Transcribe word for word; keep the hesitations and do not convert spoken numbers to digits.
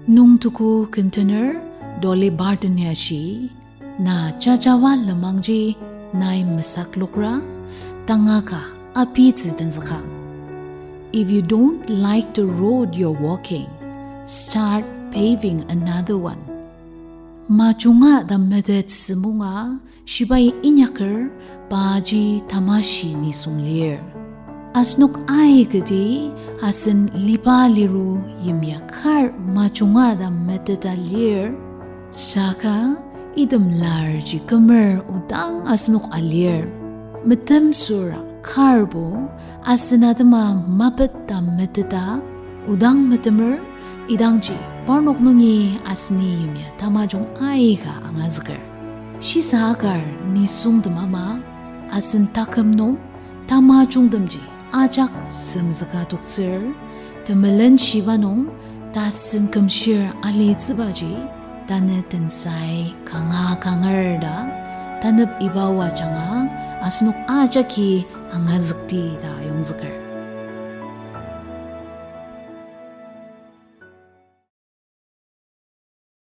Nungtuku kentener Dolly Parton ya shi, na jajawa lenmangji nai mesaklokra, tangaka apitsü tenzüka. If you don't like the road you're walking, start paving another one. Majunga ta metet sümunga, shibai inyaker paji tamashi nisung lir. Asenok aikati asen liba liru yimya kar majunga ta meteta lir, saka item larji kümer odang asenok alir. Metemsüra karbo asen atema mapet ta meteta odang metemer, idangji parnok nungi aseni yimya tamajung aika angazüker. Shisa akar nisungtem ama, asen taküm nung tamajungtemji ajak semzüka toktsür, temelenshiba nung tasen kümshir alitsübaji tanü tensai kanga kanger ta, tanep iba o ajanga asenok ajaki angazükti ta ayongzüker.